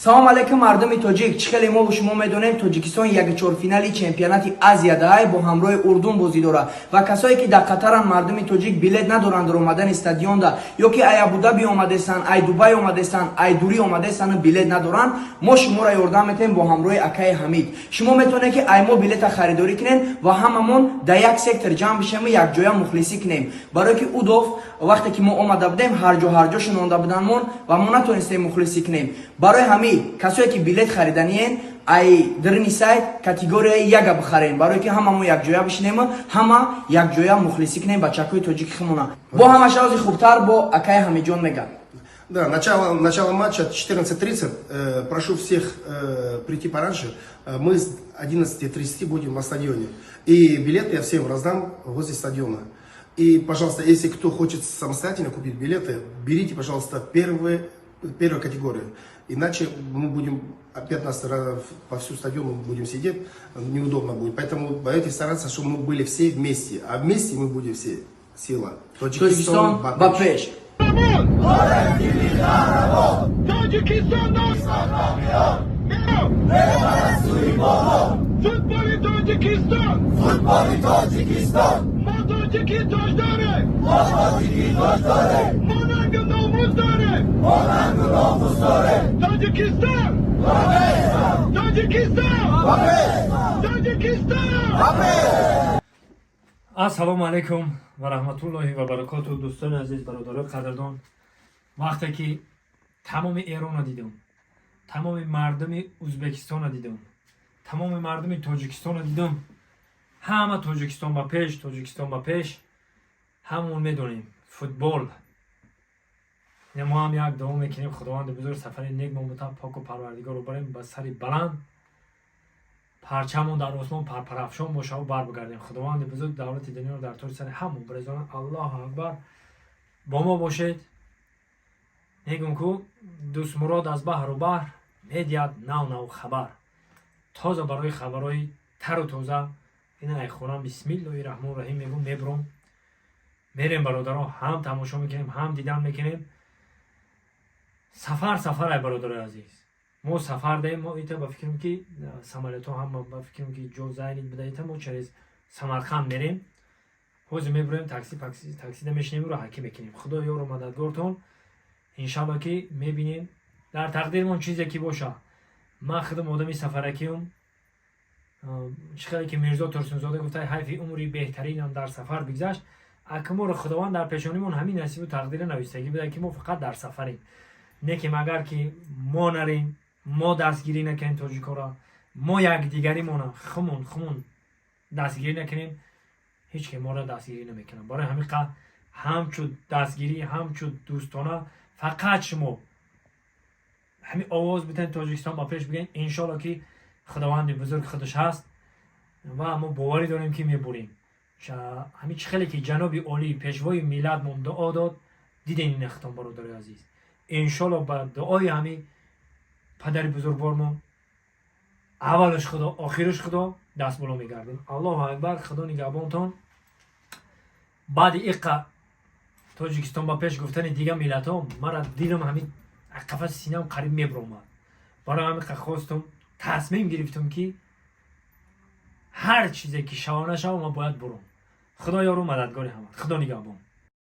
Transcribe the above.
Салом алейкум, мардуми тоҷик! Чӣ хеле мо шумо медонем, Тоҷикистон яки чорфинали чемпионати Азия даҳай бо ҳамроҳи Урдун бозӣ дорад ва касое ки дар Қатаранд, мардуми тоҷик, билет надоранд дар омадани стадионда ё ки ай Абудаби омадестанд, ай Дубай омадестанд, ай дурӣ омадестанду билет надоранд, мо шуморо ёрдам метаҳем бо ҳамроҳи акаи Ҳамид. Шумо метавонед, ки ай мо билета харидорӣ кунед ва ҳамамон дар як сектор ҷамъ бишем, якҷоя мухлисӣ кунем, барое ки удов вақте ки мо омада будем, ҳарҷо ҳарҷо шунонда буданмон ва мо натонистем мухлисӣ кунем. Барои ҳамин касое ки билет хариданиен, ай дарини сайт категорияи яга бихарем, барое ки ҳама мо якҷоя бишинем, ҳама якҷоя мухлисӣ кунем бачакҳои тоҷики химона. Бо ҳама шавзи хубтар бо акаи Ҳамиҷон мегӯям. Да, начало матча 14:30. Прошу всех прийти пораньше. Мы с 11:30 будем на стадионе. И билеты я всем раздам возле стадиона. И, пожалуйста, если кто хочет самостоятельно купить билеты, берите, пожалуйста, первую категорию. Иначе мы будем опять нас по всю стадиону будем сидеть, неудобно будет. Поэтому давайте стараться, чтобы мы были все вместе. А вместе мы будем все сила. Тоҷикистон ба пеш! Тоҷикистон, футболи Тоҷикистон, Футболи Тоҷикистон, мо тоҷики тоҷ дорем, мо тоҷики тоҷ дорем, мо нангу номус дорем, мо нангу номус дорем. Тоҷикистон, Ба пеш! Тоҷикистон, Ба пеш! Тоҷикистон! Ба пеш! Ассалому алайкум ва раҳматуллоҳи ва баракоту, дӯстони азиз, бародарои қадрдон. Вақте ки тамоми Эронро дидам, тамоми мардуми Ӯзбекистонро дидам, тамоми мардуми Тоҷикистонро дидам, ҳама «Тоҷикистон ба пеш, Тоҷикистон ба пеш». Ҳамон медонем, футбол. Мо ҳам як дуо мекунем: Худованди бузург сафари нек мо поку парвардигорро барем, ба сари баланд парчамон дар осмон парпарафшон бошаву барбигардем. Худованди бузург давлати дунёро дар тоҷи сари ҳамон бирезонад. Аллоҳу акбар! Бо мо бошед. Мегум ку дӯстмурод аз баҳру баҳр медиҳад нав нав хабар тоза. Барои хабарҳои тару тоза ина айхонам, бисмиллоҳи раҳмони раҳим мегум, мебуром, мерем. Бародарон, ҳам тамошо мекунем, ҳам дидан мекунем. Сафар сафар ай, бародарои азиз, мо сафар даем. Мо ита ба фикрам, ки самолётҳо ҳама, ба фикрам, ки ҷо занят буда. Ита мо через Самарқанд мерем. Ҳозир мебурем, такси таксида мешинем, ро ҳакӣ мекунем. Худо ёру мададгортон. Иншалло, ки мебинем, дар тақдирмон чизе ки боша. Ман худам одами сафаракиюм. Чӣ хеле ки Мирзо Турсунзода гуфта: «Ҳайфи умри беҳтаринам дар сафар бигзашт». Акморо Худованд дар пешонимон ҳамин насибу тақдира навистагӣ буда, ки мо фақат дар сафарем. Не ки магар ки мо нарем, мо дастгирӣ накунем тоҷикоро, мо якдигаримона хумон хумон дастгирӣ накунем, ҳеҷ ке моро дастгирӣ намекунад. Барои ҳамин қа ҳамчун дастгирӣ, ҳамчун дӯстона, фақат шумо ҳамин овоз битен, «Тоҷикистон ба пеш» бигӯен. Иншолло, ки Худованди бузург худаш ҳаст ва мо боварӣ дорем, ки мебурем. Ҳамин чӣ хеле ки ҷаноби олӣ, пешвои миллатмон дуо дод, диден ин ахтон, бародари азиз. Иншолло, ба дуои ҳамин падари бузургвормон, аввалаш Худо, охираш Худо, даст боло мегардем. Аллоҳу акбар! Худо нигаҳбонтон. Баъди иққа «Тоҷикистон ба пеш» гуфтани дига миллатҳо, мара дилам ҳамин қафаси синам қариб мебуромад. Барои ҳамин қа хостум, тасмим гирифтум, ки ҳар чизе ки шава нашава, ман бояд буром. Худо ёру мададгори ҳама. Худо нигаҳбон.